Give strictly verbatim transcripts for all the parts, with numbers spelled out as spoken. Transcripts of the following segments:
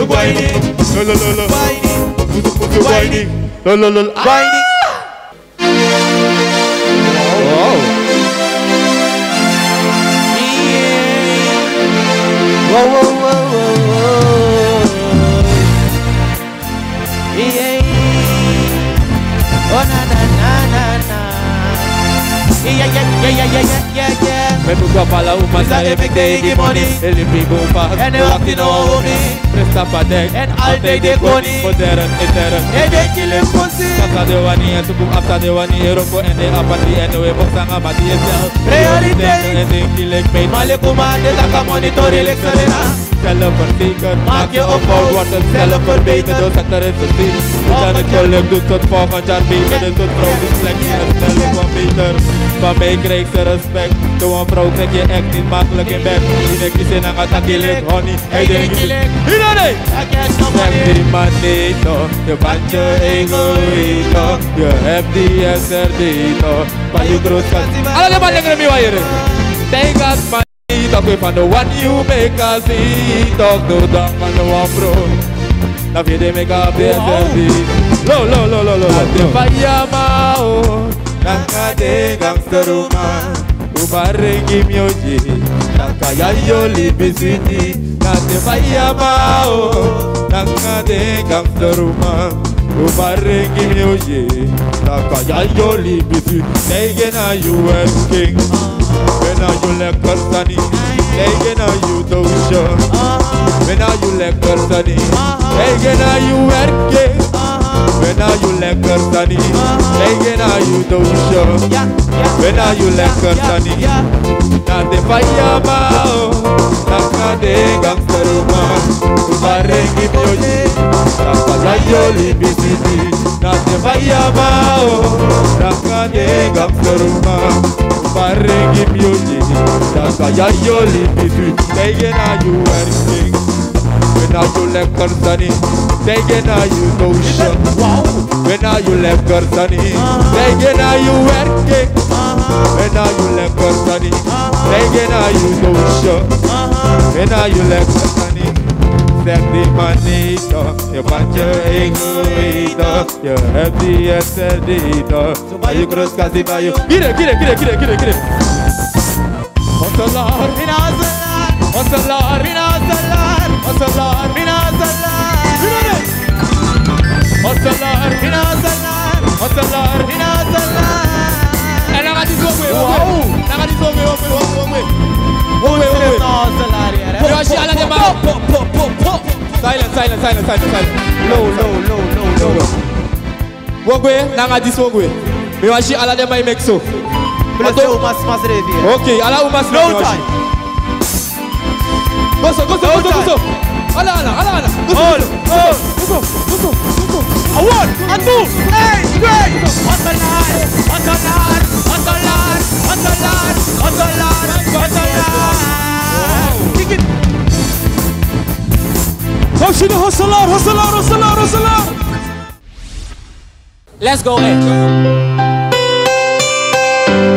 Waini. Lo, lo, lo, lo. Waini. Musu, musu, waini. Lo, lo, lo, lo. Waini. Wow. Wow, wow, wow, wow, wow. Yeah. Oh, na, na, na, na, na. Yeah, yeah, yeah. Meki un go pala un masa e meki den eigi moni. Eli pikin un pa, èn e wakti na wan womi. Presta pa dek, èn altijdi e koni. Modern, etern. E denki leki fosi. Kaka den wani, èn suku afta den wani, e wroko èn den apati, èn we boksa nanga mati e sel. Prioriteit. Èn denki leki meit. Ma leki un man, den taki a moni tori leki Serena. Zelfverzekerd, maak je op fout, wordt het zelf verbeterd door sector en subsidie. Moet je het geluk doen tot volgend jaar beter, dus tot vrouw die slecht in het spel van beter. Van mij krijgt ze respect, door een vrouw trek je echt niet makkelijk in bed. In de kiezen en gaat dat je ligt, honey, hij denkt niet. Hier dan, hè! Zeg die man nee toch, je bent je egoïst toch, je hebt die S R D toch, maar je groot gaat. Ala den man leki mi wairi. Tijgas man. Tok we fan no wan yu meki a si, tok no dan fan no wan bro. Na fi den meki a blesi. Lo, lo, lo, lo, lo, lo. Na den faya man o, nanga den gangster uman. Uman rengi mi oye, nanga ya yu libi switi. Na den faya man o, nanga den gangster uman. Uman rengi mi oye, nanga ya yu libi switi. Taigi en na yu werking. Wen na yu lekker sani, taigi en na yu doosje. Wen na yu lekker sani, taigi en na yu werking. Wen na yu lekker sani, taigi en na yu doosje. Wen na yu lekker sani. Na den faya man o, nanga den gangster uman. Uman rengi mi oye, nanga ya yu libi switi. Na den faya man o, nanga den gangster uman. Uman rengi mi oye, nanga ya yu libi switi. Taigi en na yu werking. Wen na yu lekker sani, taigi en na yu doosje. Wen na yu lekker sani, taigi en na yu werking. Wen na yu lekker sani, taigi en na yu doosje. Wen na yu lekker sani. Zeg die man nee toch, je bent je egoïst toch, je hebt die S R D toch. Bayu cross kasi bayu. Kire, kire, kire, kire, kire, kire. Hustler. Mina hustler. Hustler. Mina hustler. Hustler. Mina hustler. Hustler. Mina hustler. Hustler. Mina hustler. Èn nanga disi wan gwe, wan gwe. Wow. Nanga disi wan gwe, wan gwe, wan gwe, wan gwe. Wan gwe, wan gwe. Hustler, yeah. Yo, si ala den man. Silence, silence, silence, silence, silence. Low, low, low, low, low. Wi o gwe, nanga disi wi o gwe. Mi wani si ala den man e meki so. Bless the woman, sma srefi. Ok, ala woman srefi. No time. Go so, go so, go so, go so. Ala, ala, ala, ala. Go so, go so, go so, go so. A one, a two, hey, three. Hustler, hustler, hustler, hustler, hustler, hustler. Kick it. Hustler, hustler, hustler, hustler, hustler. Let's go, hey.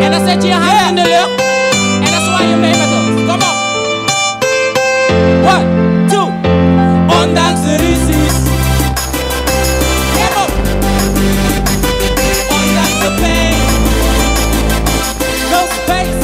En dan zet je je hand in de lucht. En dan zwaai je mee met ons. Kom op. One, two. Ondanks de ruzies. Kom op. Ondanks de pijn. No space.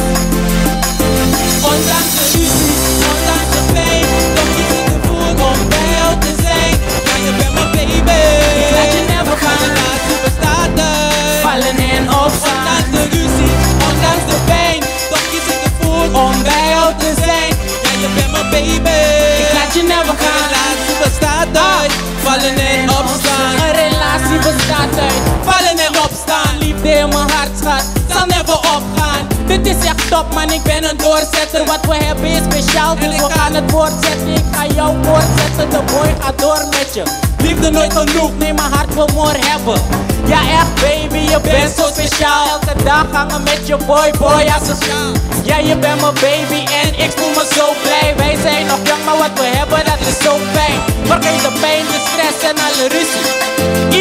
Ondanks de ruzies, ondanks de pijn, toch kies ik ervoor om bij jou te zijn. Ja, je bent mijn baby. Ik laat je never gaan. Helaas, je bestaat uit vallen en opstaan. Ondanks de ruzies, ondanks de pijn, toch kies ik ervoor om bij jou te zijn. Ja, je bent mijn baby. Ik laat je never gaan. Helaas, je bestaat uit vallen en opstaan. Een relatie bestaat uit vallen en opstaan. Liefde in mijn hart, schat, zal never opgaan. Dit is echt top, man, ik ben een doorzetter. Wat we hebben is speciaal, dus we gaan het voortzetten. Ik ga jou voortzetten, de boy gaat door met je. Liefde nooit genoeg, nee, mijn hart wil more hebben. Ja, echt, baby, je bent zo speciaal. Elke dag hangen met je boy, boy, asociaal. Ja, je bent mijn baby en ik voel me zo blij. Wij zijn nog jong, maar wat we hebben, dat is zo fijn. Vergeet de pijn, de stress en alle ruzie.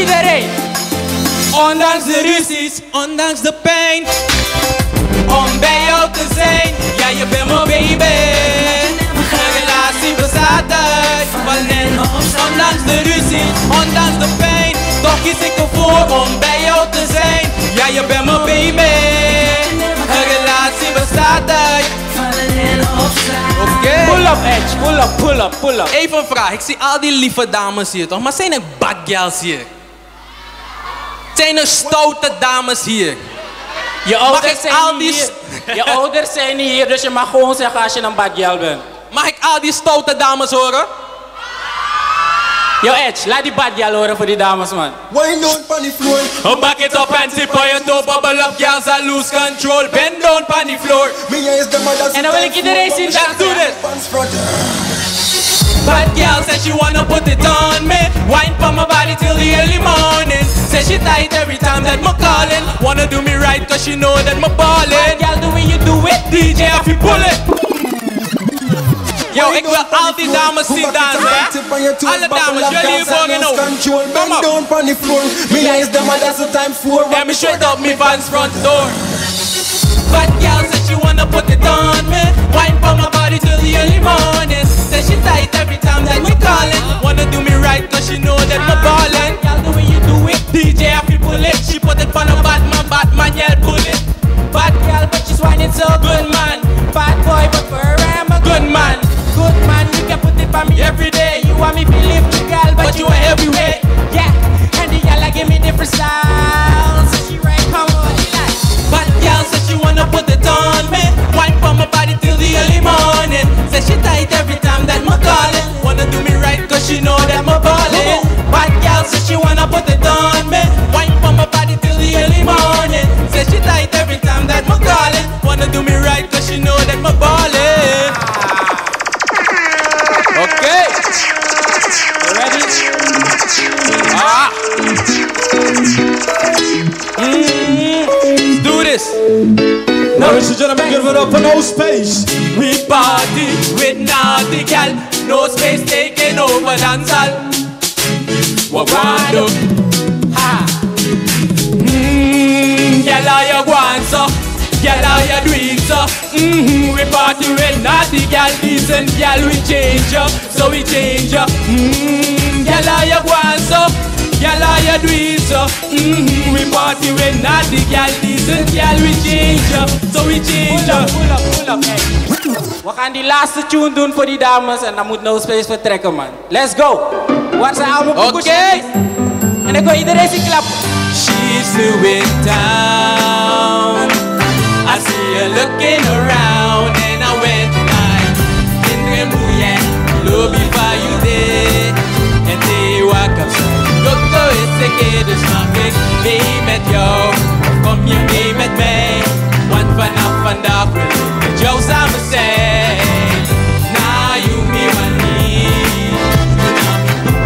Iedereen, ondanks de ruzies, ondanks de pijn, om bij jou te zijn. Ja, je bent mijn baby. Een relatie bestaat uit vallen en opstaan. Ondanks de ruzie, ondanks de pijn, toch kies ik ervoor om bij jou te zijn. Ja, je bent mijn baby. Een relatie bestaat uit vallen en opstaan. Oké. Pull up, Edge. Pull up, pull up, pull up. Even een vraag. Ik zie al die lieve dames hier, toch? Maar zijn er badgirls hier? Zijn er stoute dames hier? Je ouders zijn niet hier, dus je mag gewoon zeggen als je een badgirl bent. Mag ik al die stoute dames horen? Yo, Edge, laat die badgirl horen voor die dames, man. Wine down pon the floor. Oh, back it up and tip on your toe, bubble up, girls, I lose control. Bend down pon the floor. Me is the mother. En dan wil ik iedereen zien dansen. Let's do this. Bad girl says she wanna put it on me. Wine pon my body till the early morning. Says she tight every time that me calling. Wanna do me right 'cause she know that me ballin'. Bad girl, the way you do it, D J, if you pull it. Yo, ik wil al die dames zien dansen, hè? Alle dames, jullie hier boven ook. Kom op. En me straight up me fans front door. Bad girl says she wanna put it on me. Wine pon my body till the early morning. Says she tight every time that me calling. Wanna do me right 'cause she know that me ballin'. Girl, the way you do it, D J, if you pull it. She put it pon a bad man, bad man, yeah, pull it. Bad girl, but she's whining so good, man. Bad boy, but for her, I'm a good man. Good man, you can put it pon me every day. You want me feel it, girl, but you are everywhere. Yeah, and the gyal a give me different styles. She right, come on, she like. Bad girl says she wanna put it on me. Wine pon my body till the early morning. Says she tight every time that me calling. Wanna do me right 'cause she know that me ballin'. Bad girl says she wanna put it on me. Wine pon my body till the early morning. Says she tight every time that me calling. Wanna do me right 'cause she know that me ballin'. Okay. You ready? Ah. Mm, let's do this. Now, ladies and gentlemen, give it up for No Space. We party with naughty gal. No Space taking over dancehall. Wagwando. Ha. Mm, gyal, how yuh gwaan so? Gyal, how yuh doing so? Mm-hmm, we party with naughty gyal, decent gyal, we change up, so we change up. Mm, gyal, how yuh gwaan so? Gyal, how yuh doing so? Mm-hmm, we party with naughty gyal, decent gyal, we change up, so we change up. Pull up, pull up, pull up, hey. We gaan die laatste tune doen voor die dames en dan moet No Space vertrekken, man. Let's go. Waar zijn al mijn poekers? Oké. En ik wil iedereen zien klap. She's new in town. I see her looking around and I went like, Indre muye, lobi fa you dey. En te waka so, go go is a kid is my big. Mee met jou, of kom je mee met mij? Want vanaf vandaag wil ik met jou samen zijn. Na you mi wani.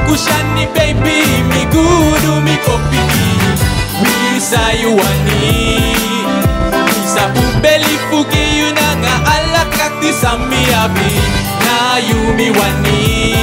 Kushani baby, mi gudu, mi kopiki. Mi sa you wani. Mi sa put beli fu gi you nanga ala krakti san mi abi. Na you mi wani.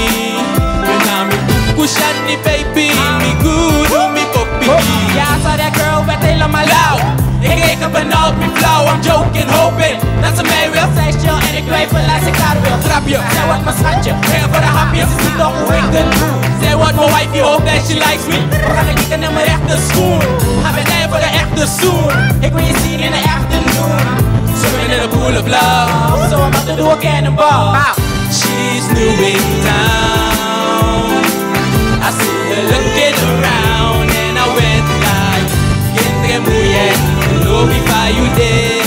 Na mi kushani baby, mi gudu, mi kopiki. Ja, so that girl werd helemaal lauw. Ik reken benauwd, mijn flauw, I'm joking, hoping dat ze mij wil. Zij is chill en ik twijfel als ik haar wil. Grapje, zij wordt mijn schatje, breng voor de hapjes, ze ziet toch hoe ik het doe. Zij wordt mijn wifey, hoop dat she likes me. We gaan kijken naar mijn rechterschoen. Gaan we zijn voor de echte zoen. Ik wil je zien in de afternoon. Swimming in a pool of love. So I'm about to do a cannonball. She's new in town. I see her looking around and I went like, Indre muye, lobi fa you dey.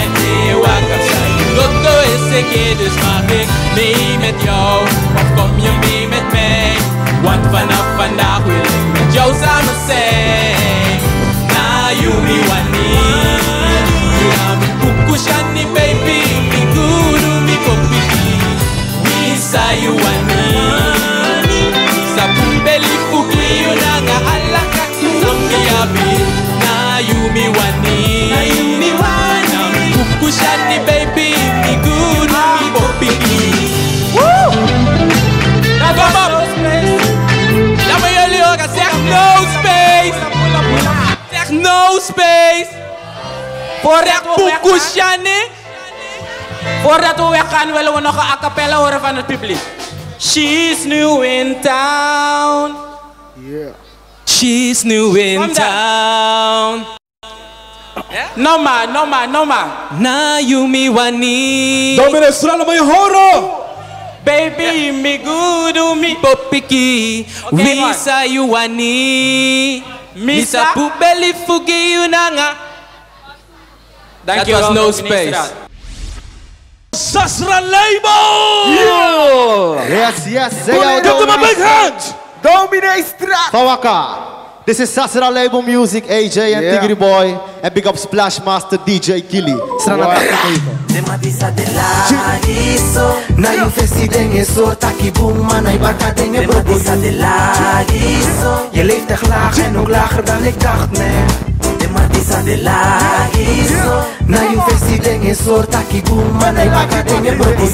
En te waka so, go go is a kid is my big. Mee met jou, of kom je mee met mij? Want vanaf vandaag wil ik met jou samen zijn. Na you mi wani. Na mi kukushani baby, mi gudu, mi kopiki. Mi sa you wani. Mi sa put beli fu gi you nanga ala krakti san mi abi. Na you mi wani. Na mi kukushani baby, mi gudu, mi kopiki. Woo! Kom op. Laat me jullie horen, zeg No Space. Zeg No Space. Voordat we weggaan, voordat we weggaan, willen we nog een a cappella horen van het publiek. She's new in town. Yeah. She's new in town. No ma, no ma, no ma. Na yu mi wani. Domine Strana, mi horo. Baby, mi gudu mi. Popiki, wi sa yu wani. Mi sa pubeli fugi yu nanga. Danki wel, no space. Sasra Label! Yes, yes. Give them a big hand! Domine Strana. Fawaka. This is Sasra Label Music, A J and Tigri Boy. And big up Splash Master D J Gilly. Strana taki even. Na yu fesi den e sori taki bun, ma na yu baka den e broko yu. Yu leeft echt laag en ook lager dan ik dacht, man. Na yu fesi den e sori taki bun, ma na yu baka den e broko yu.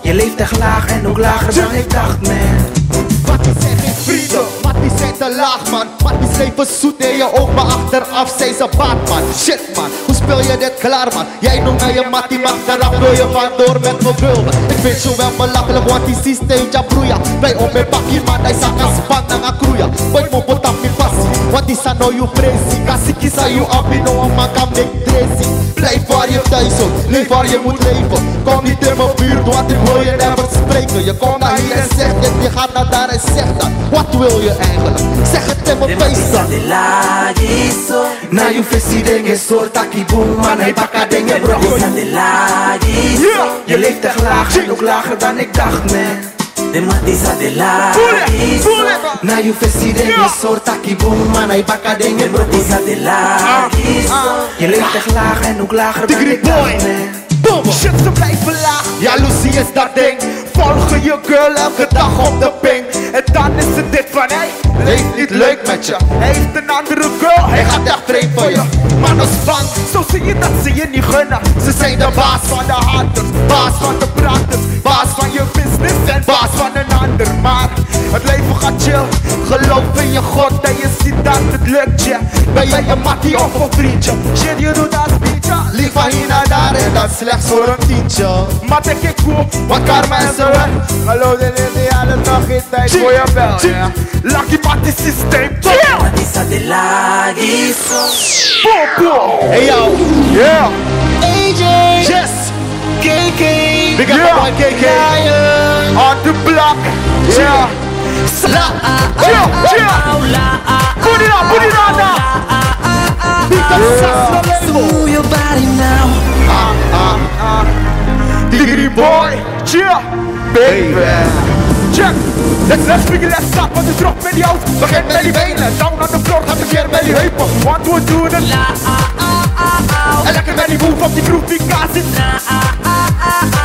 Yu leeft echt laag en ook lager dan ik dacht, man. Wat is er geen vrienden, wat is er te laag, man. Wat is leven zoet in je ogen, maar achteraf zijn ze baat, man. Shit, man, hoe speel je dit klaar, man? Jij noemt mij een mattie, maar achteraf wil je vandoor met mijn girl, man. Ik vind je wel belachelijk, want die systeem, ja, broeia. Bij om mijn bakkie, man, hij zag een span aan een kroeia. Boy, ik moet op op mijn passie, want die zijn nou je presi. Kasiki zijn je abi, no man kan make dresi. Blijf waar je thuis hoort, leef waar je moet leven. Kom niet in mijn buurt, want ik wil je never spreken. Je komt naar hier en zegt dit, je gaat naar daar en zegt dat. Wat wil je eigenlijk? Zeg het in mijn face dan. Na yu fesi den e sori taki bun, ma na yu baka den e broko. Yu leeft echt laag en ook lager dan ik dacht, man. Na yu fesi den e sori taki bun, ma na yu baka den e broko. Yu leeft echt laag en ook lager dan ik dacht, man. Shit, ze blijven laag. Jaloezie is dat ding. Volgen je girl elke dag op de ping. En dan is het dit van: hij leeft niet leuk met je. Hij heeft een andere girl, hij gaat echt vreemd voor je. Man is bang, zo zie je dat ze je niet gunnen. Ze zijn de baas van de haters, baas van de praters, baas van je business en baas van een ander. Maar het leven gaat chill. Geloof in je God en je ziet dat het lukt je. Ben jij een mattie of een vriendje? Shit, je doet dat, vriendje. Liever hier naar daar en dat slechts voor een tientje. Mate ke ku, wat karma en zo. Hallo, dit is de jaren nog geen tijd voor je bel, ja. Lucky Party Systeem. Popo. Hey, yo. Yeah. A J. Yes. K K. Big up, my boy K K. On the block. Yeah. Chill, chill. Put it up, put it up now. Because Sasra Label. Move your body now. Ah, ah, ah. Diggity boy, chill, baby. Check. Let's, let's begin, let's stop, want to drop met die hout. Begin met die benen, down on the floor, gaat verkeerd met die heupen. Want we doen het. En lekker met die move op die groove, die kaas zit.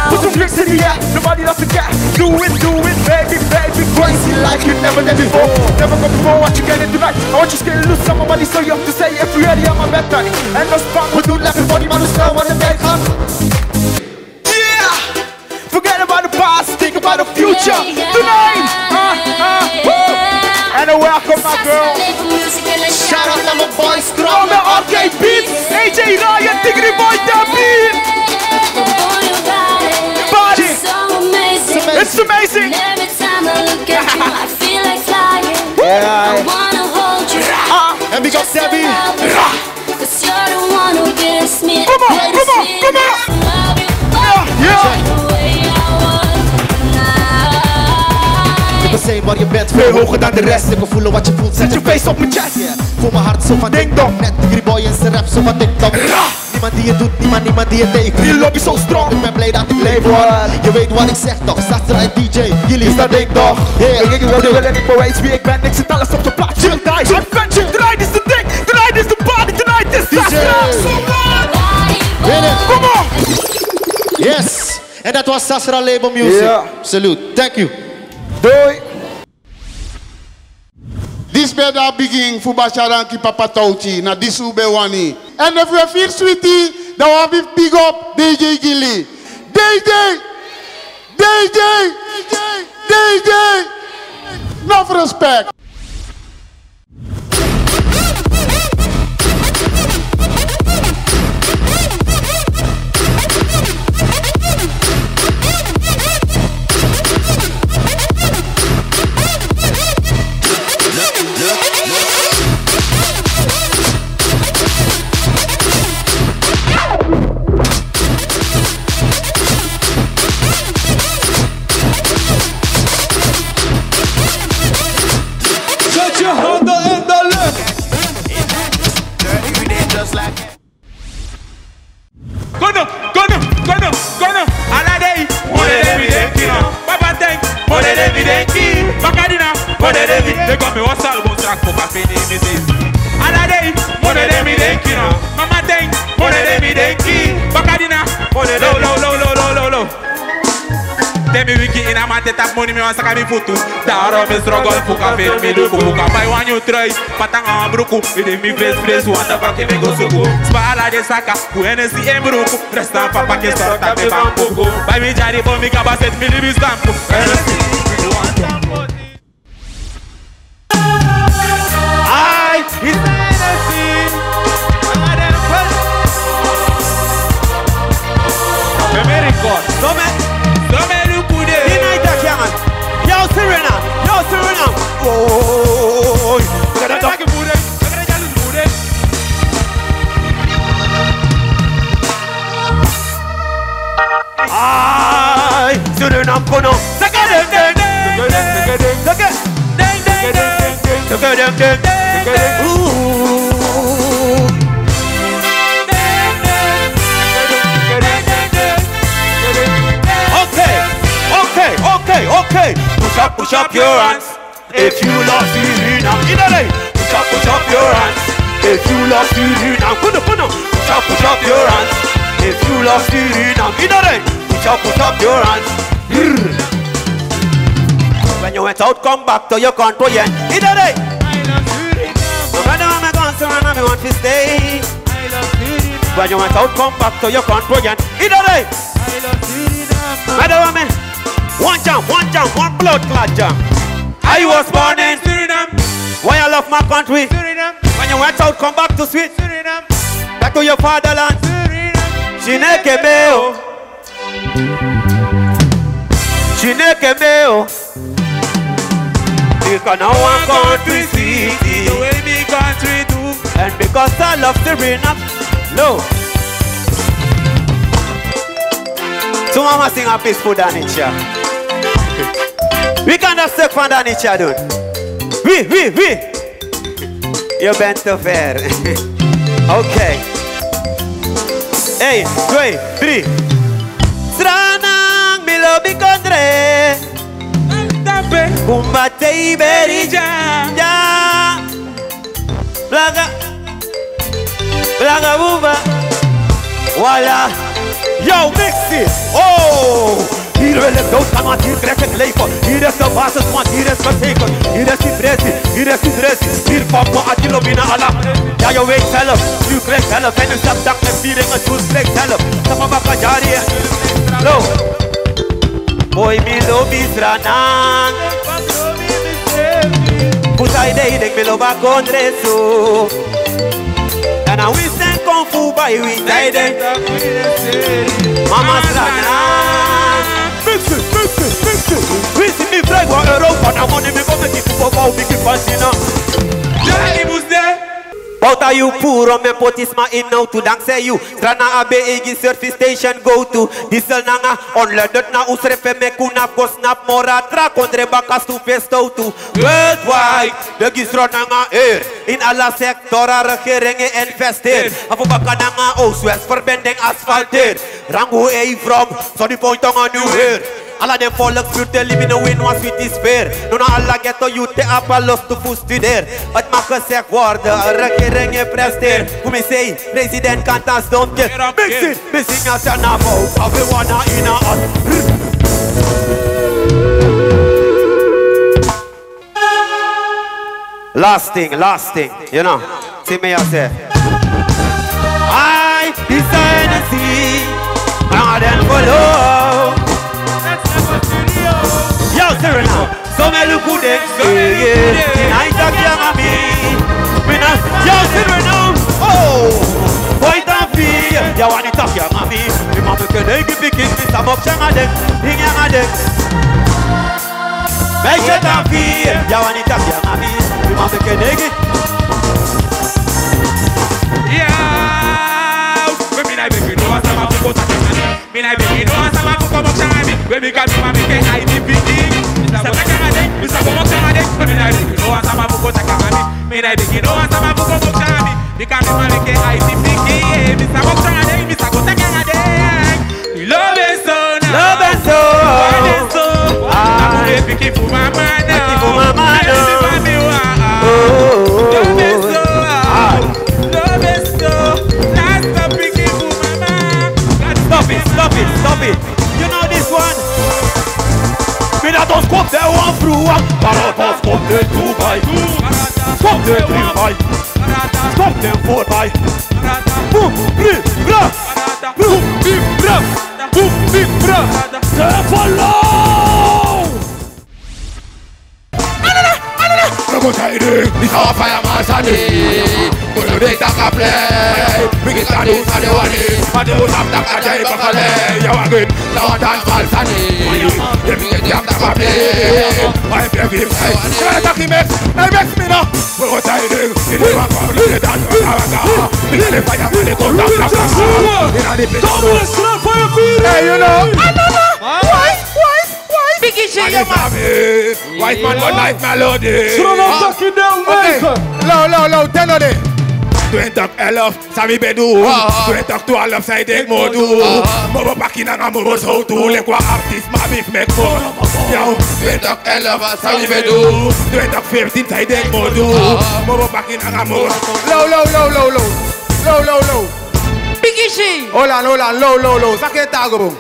Put some drinks in the air, nobody loves to care. Do it, do it, baby, baby. Crazy like you never did before. Never go before, what you getting tonight? I want you scared to lose some of money, so you have to say if you ready, I'm a better. And no spot, we do left body, man, who's now on the dead hand. Yeah! Forget about the past, think about the future. Tonight! Uh, uh, woo! And a welcome, my girl. Shout out to my boys, Strong, the R K Beats, A J Ryan, Tigri Boy, Debbie. Body. It's amazing. Every time I look at you, I feel like flying. Yeah. I wanna hold you. Ah, and we got Debbie. Come on, come on, come on. Yeah, yeah. People say, maar je bent veel hoger dan de rest. Ik wil voelen wat je voelt, zet je face op mijn chest. Yeah. Voel mijn hart zo van ding dong. Net Tigri Boy en zijn rap zo van ding dong. Niemand die het doet, niemand, niemand die het tegen. Die lobby zo strong. Ik ben blij dat ik leef, hoor. Je weet wat ik zeg toch, Sasra en D J, jullie is dat ding toch. Yeah. Ik wil, ik wil, ik bewijs wie ik ben, ik zet alles op de plaats. Chill, die. Adventure, tonight is the thing, tonight is the party, tonight is Sasra. Come on. Yes. En dat was Sasra Label Music. Yeah. Salute. Thank you. Doei. Disi ben de bigin fu Basharanki Papa Touchy, na disi un ben wani. En efu un e firi switi, dan un abi fu big up D J Gilly. D J! D J! D J! Nuff respect. Denki, bakadina, mone de mi. Denki mi wan salbon srak fu kan fini mi seefi. Ala dei, mone de mi denki no. Mama ten, mone de mi denki. Bakadina, mone de mi. Lo, lo, lo. Te mi wiki ini a mamanten tapu moni mi wani saka mi futu. Daarom mi struggle fu kan fini mi luku. Fu kan bai wan nyun trui, pati nanga wan bruku. Mi de mi fresh fresh, wan tabaki mi go suku. Spa ala den saka, fu Hennessy en bruku. Resta papa ke sorta mi bankuku. Bai mi dyari bo mi kaba seti mi libi stampu. Hennessy, mi wan stampu. Ai, is Hennessy. America. Some, some luku de. Ina ita kiaman. Yo, Serena. Yo, Serena. Oi. Taki bure. Taki bure. Ai, Suriname kono. Saka deng deng. Saka deng deng. Saka deng deng. Ooh. Okay, okay, okay, okay. Push up, push up your hands. If you love Suriname, in the day, push up, push up your hands. If you love Suriname, push up, push up, push up your hands. If you love Suriname, in the day, push up, push up your hands. Brrr. When you went out, come back to your country again. In the day. I love Suriname. No matter where mi go, Suriname, mi want to stay. I love Suriname. When you went out, come back to your country again. In the day. I love Suriname. Matter where mi One jam, one jam, one bloodclaat jam. I was born in Suriname. Why I love my country? Suriname. When you went out, come back to sweet Suriname. Back to your fatherland. Suriname. Chineke meo. Chineke meo. Because now one country city. The way mi country do. And because I love Suriname, lo. Suma man singi a pisi fu Danicha. Wi kan da stuk van Danicha doen. Wi, wi, wi. Je bent te ver. Oké. Een, twee, drie. Sranan, mi lobi kondre. Kumba tei beri. Ja. Blaga. Blaga buba. Wala. Yo, mix it. Oh. Hier wil ik doodgaan, want hier krijg ik leven. Hier is de basis, want hier is gezegend. Hier is die presi, hier is die presi. Hier komt mijn Attilo binnen alarm. Ja, je weet zelf. U krijgt help en u zegt dat met viering het doel krijgt help. Sama bakajari. Lo. Boy, mi lobi Sranan. Fu san ede, ede mi lobi a kondre so. Èn a winsi den kon fu bai wi san ede. Mama Sranan. Mix it, mix it, mix it. Winsi mi frai wan euro, fa na moni mi go meki fu bow bigi fantina. Jali mus de. Bouta yu puru, mi poti sma ini nowtu dankzij yu. Sranan abi en eigi service station go to. Diesel nanga unleaded na un srefi meki un no abi go snap moro a tra kondre baka supe stowtu. Worldwide, den gi Sranan nanga air. In ala sektor a regering e investeer. A fu baka nanga Oost-West verbinding asfalteer. Rangu ei from, so di point nanga Nieuw Heer. Ala den volksbuurt e libi in wan switi sfeer. No na ala ghetto youth e abi a lust fu studeer. Het mag gezegd worden, regering e presteer. Fu mi sei, president kan tan sidon. Mix it, mix it, na sana mo, awe wana ina as. Last thing, last thing, you know. See me, I say. I, this Hennessy, I dem follow. Yo, Serena. So mi luku den, yeah, yeah. Mi na ita kianga mi. Mi na, yo, Serena. Oh, boy, don't feel. Ya wani taki ya mami. Mi mami ke neigi pikin, mi sa mok kianga den, kianga den. Meisje dan vier, ya wani taki ya mami. Mi mami ke neigi. Yeah, mi na baby no sama fu go taki ya mami. Mi na baby no sama fu go mok kianga mi. When mi come, mi mami ke I D P D. Mi sa go taki ya mami. Mi sa go mok kianga mi. Mi na baby no sama fu go taki ya mami. Mi na baby no sama fu go mok kianga mi. Because mi mami ke I D P D. Mi sa mok kianga mi. Mi sa go taki ya mami. Love is so now. Love is so. Love is so. Ah. Amu e piki Mama no. Mama no. Baby, mami, wa. Oh, oh, oh, oh. No be so, ah. No be so. Last pikin fu mama. Stop it, stop it, stop it. You know this one? Mi na don skop den wan fru wan. Barata skop den tu bai. Skop den tri bai. Skop den four bai. Boom, bri, bra. Boom, bri, bra. Boom, bri, bra. Follow! Anana, anana. Robo Tide, it's our fireman Sunday. Koyo de taka play. We get a do Sunday one day. But they will not taka jai bakale. Yaw again. Now I dance all Sunday. If we get jam taka play. I play him. Hey, you wanna talk him, Max? Hey, Max, me now. Robo Tide, it's the one for the dance. We got the fire for the cold. Hey, you know. Anana. Why? Why? Why? Biggie G, yeah, man. White man go nice melody. Srono taki de un. Okay. Low, low, low, ten ode. Twenty elf, san mi ben du. Twenty twelve, san mi ben du. Moro paki nanga moro sowtu, leki wan artist, ma mi meki moro. Yo, twenty elf, san mi ben du. Twenty fifteen, san mi ben du. Moro paki nanga moro. Low, low, low, low, low. Low, low, low. Biggie G. Hold on, hold on, low, low, low. San ken tago.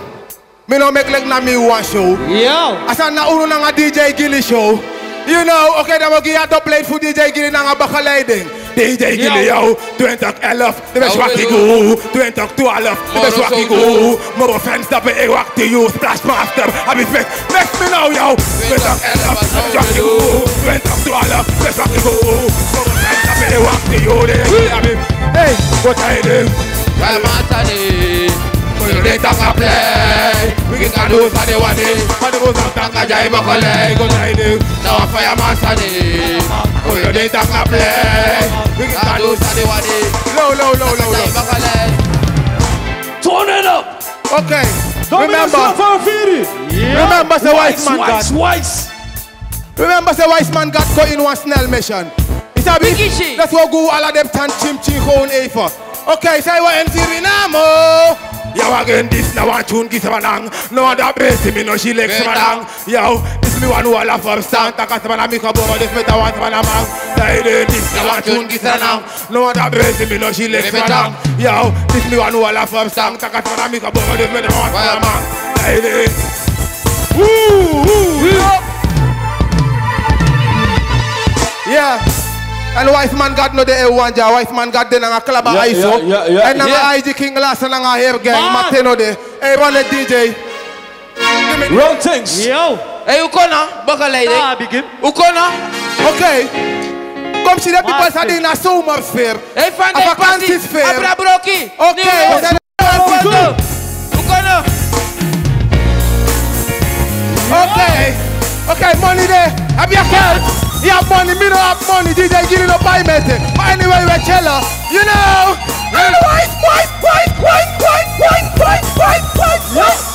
Mi no meki leki na mi wan show. Yo. A sani na unu nanga D J Gilly show. You know, okay, dan mi o gi a dubplate fu D J Gilly nanga bakaleiding. D J Gilly, yo, twenty elf, den ben swaki gu. Twenty twelve, den ben swaki gu. Moro fans dape e wakti yu, Splash Master. A mi fek, meki mi now, yo. Twenty elf, den ben swaki gu. Twenty twelve, den ben swaki gu. Moro fans dape e wakti yu, den, a mi, hey, go tide. Fireman Sunday. Koyo de taka play. We can do Sunday one day. But the most of taka jai bakale. Go tide. Now a fireman Sunday. Koyo de taka play. We can do Sunday one day. Low, low, low, low, low. Turn it up. Okay. Remember. Remember, say wise man God. Wise, wise. Remember, say wise man God go in one snail mission. Yu sabi, let's go go ala den tan chim chim gewoon even. Okay, say what N C B namo. Yo, again, this na wan tune gi Sabanang. No other bass, mi no si leki Sabanang. Yo, this mi wan wala first time. Taka Sabanang mi kabo, this mi ta wan Sabanang man. Say this na wan tune gi Sabanang. No other bass, mi no si leki Sabanang. Yo, this mi wan wala first time. Taka Sabanang mi kabo, this mi ta wan Sabanang man. Say this. Woo, woo, woo. Yeah. And wise man God no de e wan dya. Wise man God de nanga Klaba Aiso. And nanga I G King Lasa nanga Hair Gang. Ma ten no de. Hey, run it, D J. Run things. Yo. Hey, u kon na, bakaleiding. Ah, begin. U kon na. Okay. Kom si den people sa de na zomerfeer. Hey, fan a vakantiesfeer. Abra broki. Okay. Okay. Okay, money de. Abi a geld. Yu abi money, mi no abi money. D J Gilly no bai mi ete. But anyway, we chilla. You know. Why, why, why?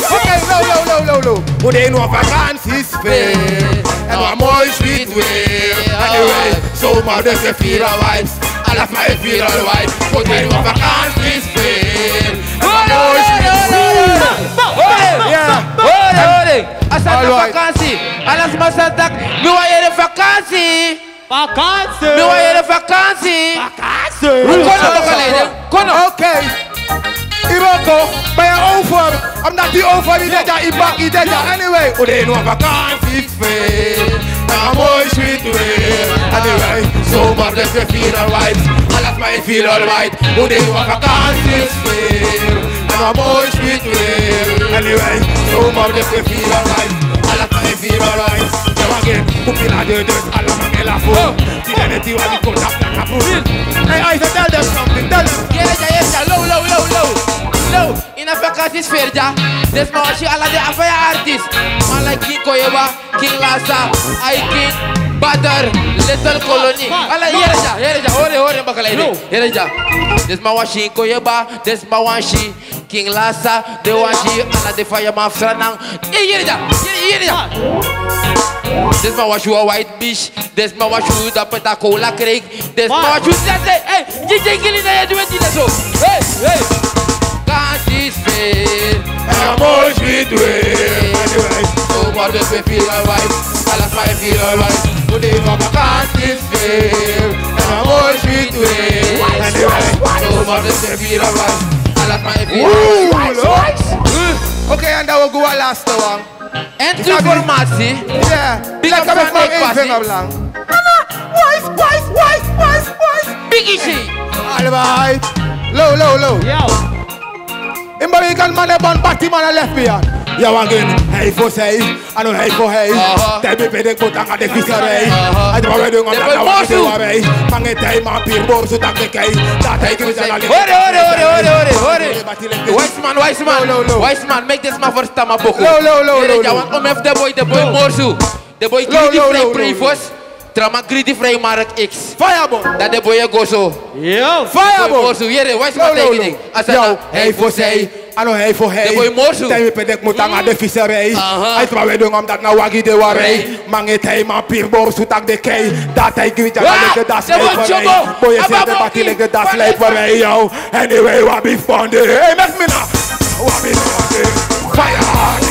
Okay, low, low, low, low, low. Unu no vakantie. En wat mooi sweet weer. Anyway, zomaar dus de vier al vibes. Alles maar even vier al vibes. Goed, hij mag vakantie spelen. En wat mooi sweet weer. Hoor, hoor, hoor. Als het vakantie. Alles maar zat dat. Nu al je vakantie. Vakantie. Nu al je vakantie. Vakantie. Hoe kon dat ook alleen, hè? Kon dat? Okay. Iroko, ben je over? Omdat die over die deja, die bak die deja. Anyway, unu no vakantie speel. En wat mooi sweet weer. Anyway, zomaar dus de vier al vibes. Alles maar even vier al vibes. Unu no vakantie speel. En wat mooi sweet weer. Anyway, zomaar dus de vier al vibes. Alles maar even vier al vibes. Zo again, kupila de dus, allemaal in la four. Die ben het die wat die kon dat. Hey, I said, tell them something, tell them. Yere dya, yere dya, low, low, low, low. Low, ini a vakantiesfeer dya. Den sma wasi ala den a faya artist. Man like King Koyeba, King Lasa, I King, Badr, Little Colony. Ala yere dya, yere dya, hori, hori, bakaleiding. Yere dya. Den sma wasi Koyeba, den sma wasi King Lasa, den wasi ala den fireman fu Sranan. Hey, yere dya, yere, yere dya. Den sma wasi wan white beach. Den sma wasi wan dapper, dapper cola creek. Den sma wasi wan dapper, hey, D J Gilly na yu e du en dina so. Hey, hey. Vakantiesfeer. En wat mooi sweet weer. Anyway, zomaar dus de vier al vibes. Ala sma e firi wan wan. Fu den wan vakansi speel. Na wan mooi sweet way. Anyway, so wan den e firi wan wan. Ala sma e firi wan wan. Oké, en dan we go a laatste wan. En informatie. Yeah. Big up Sandek Pasi. Wise, wise, wise, wise, wise. Big Easy. Alright. Low, low, low. Yo. In Barikan man e ban bati man a left behind. Yo, again. Hey, for say. Ano hey for hey. Aha. Tei mi pede kota nga de fisarei. Aha. Ay, tei mi pede kota nga de fisarei. Mange tei man pir bor su tak de kei. Dati e kiri jana le. Hore, hore, hore, hore, hore, hore. Wise man, wise man. Low, low, low. Wise man, make this man first time a boku. Low, low, low, low, low. Wan om ef de boy, de boy morsu. De boy greedy, low, low, vrij low, low, privos. Low. Tra man greedy, vrij mark X. Fire boy. Dan de boy e go so. Yo. Fire boy. Morsu, yere, wise man, low, low, low, take it. Asa yo, na, hey for say. Ano hey for hey. De boy morsu. Tei mi pede kota nga de fisarei. Aha. Ay, tei mi pede kota nga de fisarei. Aha. Ay, tei mi pede kota nga de fisarei. Mange tei man pir bor su tak de kei. Dati e kiri jana le ke das lei for mi. Boy, e si de bati le ke das lei for mi, yo. Anyway, wan big fun day. Hey, make me now. Wan big fun day. Fire.